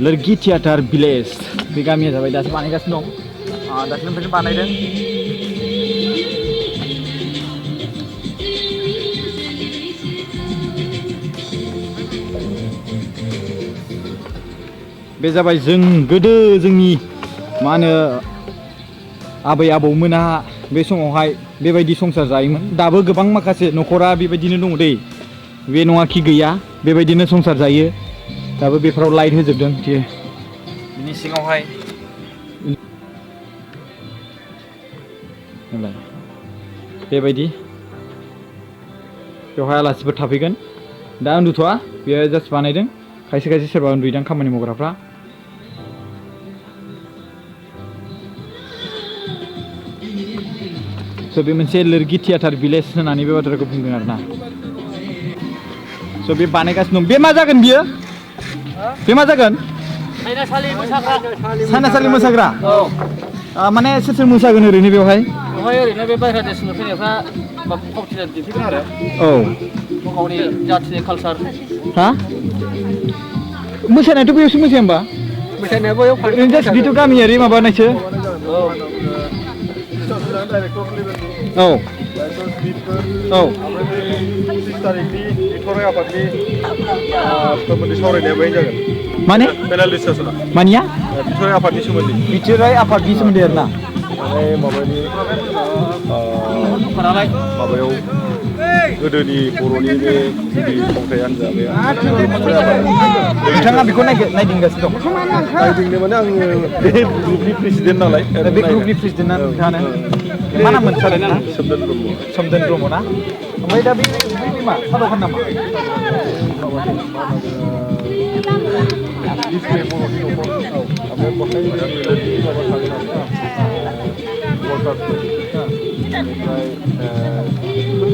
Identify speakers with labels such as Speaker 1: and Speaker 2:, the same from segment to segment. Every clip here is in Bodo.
Speaker 1: लोरगि थियाटार भिलेज बे गामिया जाबाय दासो बानायगासिनो दं दाख्लैनिफ्रायनो बानायदों बे जाबाय जों गोदो जोंनि मा होनो आबै आबौमोना बे समावहाय बेबायदि संसार जायोमोन दाबो गोबां माखासे न'खरा बेबायदिनो दङ दै बे नङा कि गैया बेबायदिनो संसार जायो दाबो बेफोराव लाइट होजोबदों बिनि सिङावहाय बेबायदि बेवहाय आलासिफोर थाफैगोन दा उन्दुथ'आ बेयो जास्ट बानायदों खायसे खायसे सोरबा उन्दुदों खामानि मावग्राफ्रा स' बे मोनसे लोरगि थियाटार भिलेज होननानै बे बाथ्राखौ बुंदों आरोना स' बे बानायगासिनो दं बे मा जागोन बियो बे मा जागोन साइनासालि मोसाग्रा माने सोर सोर मोसागोन ओरैनो बेवहाय
Speaker 2: ओरैनो बे बाहेरा देशनिफ्राय फैनायफ्रा फावथिना दिन्थिगोन आरो
Speaker 1: औ
Speaker 2: गावनि जाथिनि कालसार
Speaker 1: हा मोसानायाथ' बेयावसो मोसाया होमबा
Speaker 2: मोसानाया बैयाव
Speaker 1: ओरैनो जास्ट बेथ' गामियारि माबानायसो औ औ माने मानिया बिथराइ आफादनि सोमोन्दै आरोना
Speaker 3: माबायाव गोदोनि बर'नि बे फावथाय आनजा
Speaker 1: नोंथाङा बेखौ नायदिंगासिनो दं
Speaker 3: नायदिंनो माने आङो बे ग्रुपनि प्रेसिडेन्ट नालाय
Speaker 1: बे ग्रुपनि प्रेसिडेन्टआ नोंथाङानो मा नाम मोनसालाय ना सोमदोन ब्रह्म ना ओमफ्राय दा बे मा सादावखान नामा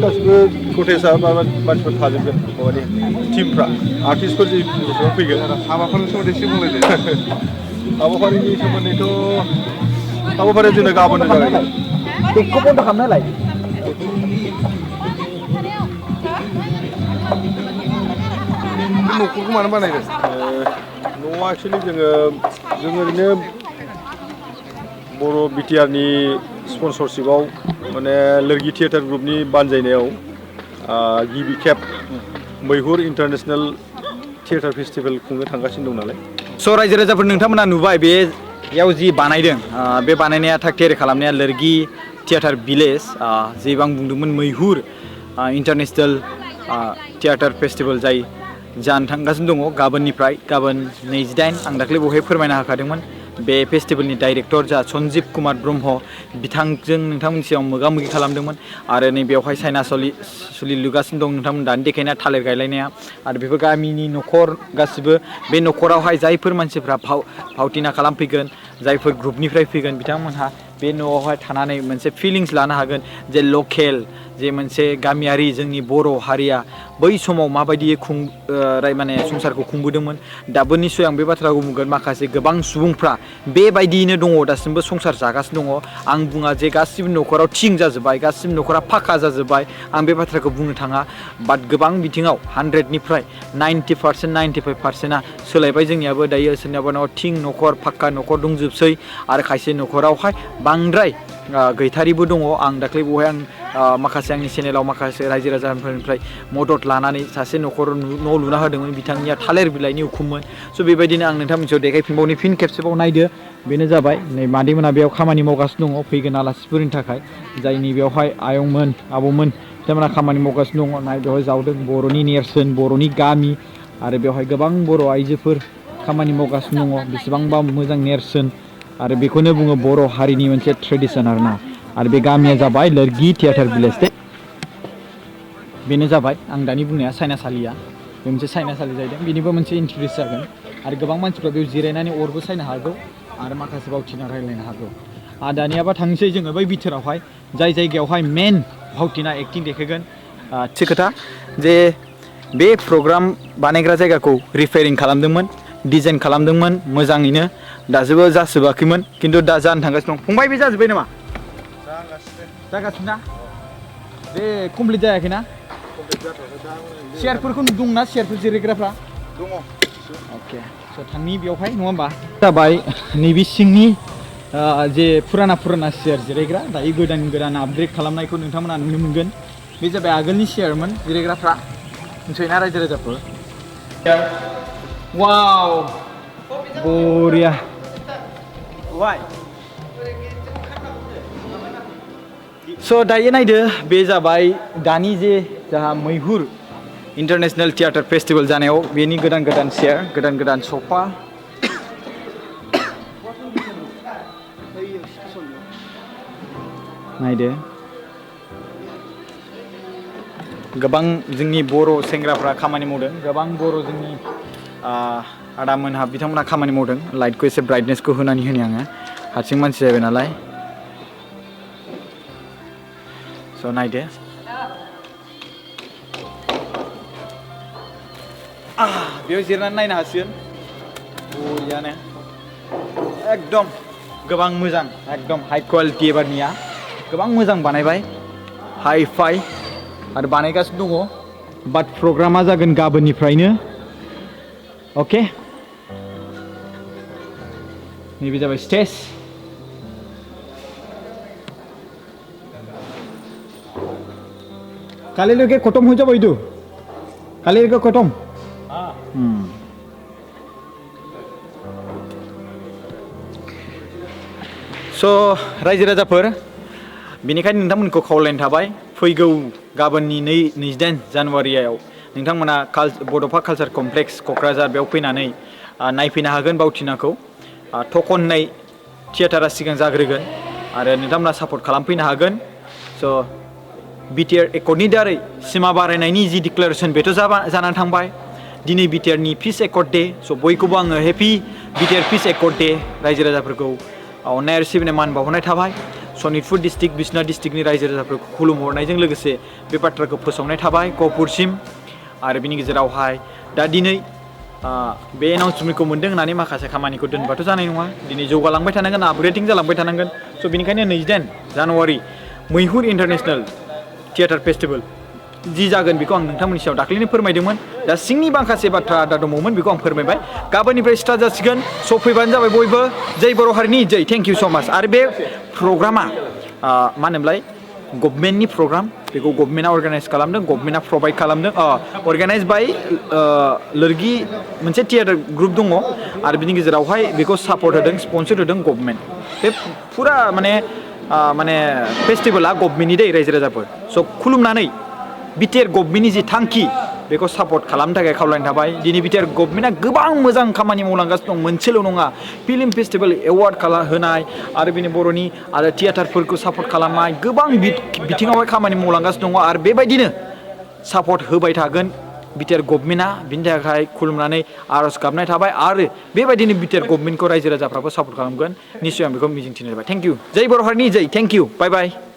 Speaker 3: गासिबो कटेजआ मानसिफोर थाजोबगोन माबानि टिमफ्रा आर्टिस्टफोर जेसेबां फैगोन हाबाफारिनि सोमोन्दै एसे बुंलायदो हाबाफारिनि सोमोन्दैथ' हाबाफारिया जोंना गाबोननो जागायगोन
Speaker 1: बेखौ बन्द' खालामनायलाय
Speaker 3: न'खरखौ मानो बानायगोन न'आ एक्सुवेलि जों ओरैनो बर' बिटिआरनि स्पन्सरशिपआव माने लोरगि थियेटार ग्रुपनि बानजायनायाव गिबि खेब मैहुर इन्टारनेशनेल थियेटार फेस्टिभेल खुंनो थांगासिनो दं नालाय
Speaker 1: स' रायजो राजाफोर नोंथांमोना नुबाय बेयाव जि बानायदों बे बानायनाया थाग थियारि खालामनाया लोरगि थियेटार भिलेज जे आं बुंदोंमोन मैहुर इन्टारनेशनेल थियेटार फेस्टिभेल जानो थांगासिनो दङ गाबोननिफ्राय गाबोन 28 आं दाख्लै बहाय फोरमायना होखादोंमोन बे फेस्टिभेलनि डाइरेक्टर जा सन्जीब कुमार ब्रह्म बिथांजों नोंथांमोननि सिगाङाव मोगा मोगि खालामदोंमोन आरो नै बेवहाय साइनासालि लुगासिनो दं नोंथांमोन दानि देखायनाया थालिर गायलायनाया आरो बेफोर गामिनि न'खर गासिबो बे न'खरावहाय जायफोर मानसिफ्रा फावथिना खालामफैगोन जायफोर ग्रुपनिफ्राय फैगोन बिथांमोनहा बे न'आवहाय थानानै मोनसे फिलिंस लानो हागोन जे लकेल जे मोनसे गामियारि जोंनि बर' हारिया बै समाव माबायदि माने संसारखौ खुंबोदोंमोन दाबो निसय आं बे बाथ्राखौ बुंगोन माखासे गोबां सुबुंफ्रा बेबायदियैनो दङ दासिमबो संसार जागासिनो दङ आं बुङा जे गासिबो न'खराव थिं जाजोब्बाय गासिबो न'खरा फाखा जाजोब्बाय आं बे बाथ्राखौ बुंनो थाङा बाट गोबां बिथिङाव 100निफ्राय 90% 95%आ सोलायबाय जोंनियाबो दायो सोरनियाबा न'आव थिं न'खर फाक्का न'खर दंजोबसै आरो खायसे न'खरावहाय बांद्राय गैथारिबो दङ आं दाख्लै बहाय आं माखासे आंनि चेनेलाव माखासे रायजो राजाफोरनिफ्राय मदद लानानै सासे न'खराव न' लुना होदोंमोन बिथांनिया थालिर बिलाइनि उखुममोन स' बेबायदिनो आं नोंथांमोननियाव देखायफिनबावनि फिन खेबसेबाव नायदो बेनो जाबाय नै मादैमोना बेयाव खामानि मावगासिनो दङ फैगोन आलासिफोरनि थाखाय जायनि बेवहाय आयंमोन आबौमोन बिथांमोना खामानि मावगासिनो दङ नाय बेवहाय जावदों बर'नि नेरसोन बर'नि गामि आरो बेवहाय गोबां बर' आइजोफोर खामानि मावगासिनो दङ बेसेबांबा मोजां नेरसोन आरो बेखौनो बुङो बर' हारिनि मोनसे ट्रेडिसन आरोना आरो बे गामिया जाबाय लोरगि थियेटार भिलेज बेनो जाबाय आं दानि बुंनाया साइनासालिया बे मोनसे साइनासालि जाहैदों बेनिबो मोनसे इन्ट्रेस्ट जागोन आरो गोबां मानसिफ्रा बेयाव जिरायनानै अरबो सायनो हागौ आरो माखासे भावथिना रायलायनो हागौ दानियाबा थांसै जोङो बै बिथोरावहाय जाय जायगायावहाय मेन भावथिना एक्टिं देखायगोन थिग खोथा जे बे प्रग्राम बानायग्रा जायगाखौ रिपेयारिं खालामदोंमोन डिजाइन खालामदोंमोन मोजाङैनो दासिमबो जाजोबाखैमोन खिन्थु दा जानो थांगासिनो दं फंबाय बे जाजोब्बाय नामा जागासिनो ना बे कमप्लिट जायाखैना चेयारफोरखौ दंना चेयारफोर जिरायग्राफ्रा
Speaker 3: दङ
Speaker 1: अके स' थांनि बेयावहाय नङा होमबा जाबाय नैबे सिंनि जे फुराना सियार जिरायग्रा दायो गोदान आपग्रेड खालामनायखौ नोंथांमोना नुनो मोनगोन बे जाबाय आगोलनि सियारमोन जिरायग्राफ्रा मिथिबायना रायजो राजाफोर वाव बरिया स' दायो नायदो बे जाबाय दानि जे जाहा मैहुर इंटरनेशनल थिएटर फेस्टिवल जानायाव बेनि गोदान सियार गोदान सफा नायदो गोबां जोंनि बर' सेंग्राफ्रा खामानि मावदों गोबां बर' जोंनि आदामोनहा बिथांमोनहा खामानि मावदों लाइटखौ एसे ब्राइटनेसखौ होनानै होनि आङो हारसिं मानसि जाबाय नालाय स' नायदो बेयाव जिरनानै नायनो हासिगोन बरियानो एकदम गोबां मोजां एकदम हाई क्वालिटी एबारनिया गोबां मोजां बानायबाय हाई फाई आरो बानायगासिनो दङ बाट प्रग्रामा जागोन गाबोननिफ्रायनो अके नैबे जाबाय स्टेज कालिলৈকে खतम হৈ যাব এইটো कालिলৈকে खतम स' रायजो राजाफोर बेनिखायनो नोंथांमोनखौ खावलायनाय थाबाय फैगौ गाबोननि 28 जानुवारियाव नोंथांमोना बड'फा कालचार कमप्लेक्स क'क्राझार बेयाव फैनानै नायफैनो हागोन बावथिनाखौ टकननै थिएटारा सिगां जाग्रोगोन आरो नोंथांमोना सापर्ट खालामफैनो हागोन स' बिटिआर एकर्डनि दारै सिमा बारायनायनि जि डिक्लारेसन बेथ' जानानै थांबाय दिनै बिटिआरनि पिस एकर्ड डे स' बयखौबो आङो हेपि बिटिआर पिस एकर्ड डे रायजो राजाफोरखौ अननाय आरो सिबिनाय मान बावहरनाय थाबाय सनितपुर डिस्ट्रिक्ट बिश्वनाथ डिस्ट्रिक्टनि रायजो राजाफोरखौ खुलुमहरनायजों लोगोसे बे बाथ्राखौ फोसावनाय थाबाय गहपुरसिम आरो बिनि गेजेरावहाय दा दिनै बे एनाउन्समेन्टखौ मोन्दों होननानै माखासे खामानिखौ दोनबाथ' जानाय नङा दिनै जौगालांबाय थानांगोन आपग्रेडिं जालांबाय थानांगोन स' बेनिखायनो 29 जानुवारि मैहुर इन्टारनेशनेल थिएटार फेस्टिवल जि जागोन बेखौ आं नोंथांमोननि सायाव दाख्लैनो फोरमायदोंमोन दा सिंनि माखासे बाथ्रा आद्रा दंबावोमोन बेखौ आं फोरमायबाय गाबोननिफ्राय स्टार्ट जासिगोन स' फैबानो जाबाय बयबो जै बर' हारिनि जै थेंक इउ स' माच आरो बे प्रग्रामा मा होनोमोनलाय गभर्नमेन्टनि प्रग्राम बेखौ गभर्नमेन्टआ अर्गानाइज खालामदों गभर्नमेन्टआ प्रभाइड खालामदों अर्गानाइज बाय लोरगि मोनसे थिएटार ग्रुप दङ आरो बिनि गेजेरावहाय बेखौ सापर्ट होदों स्पन्सर होदों गभर्नमेन्ट बे फुरा माने फेस्टिभेला गभर्नमेन्टनि दै रायजो राजाफोर स' खुलुमनानै बिटिआर गभर्नमेन्टनि जि थांखि बेखौ सापर्ट खालामनो थाखाय खावलायनाय थाबाय दिनै बिटिआर गभर्नमेन्टआ गोबां मोजां खामानि मावलांगासिनो दं मोनसेल' नङा फिल्म फेस्टिभेल एवार्ड होनाय आरो बिनि बर'नि आरो थिएटारफोरखौ सापर्ट खालामनाय गोबां बिथिङावहाय खामानि मावलांगासिनो दङ आरो बेबायदिनो सापर्ट होबाय थागोन बिटिआर गभर्नमेन्टआ बिनि थाखाय खुलुमनानै आर'ज गाबनाय थाबाय आरो बेबायदिनो बिटिआर गभर्नमेन्टखौ रायजो राजाफ्राबो सापर्ट खालामगोन निश्चय आं बेखौ मिजिंथिनाय जाबाय थेंक इउ जै बर' हारिनि जै थेंक इउ बाय बाय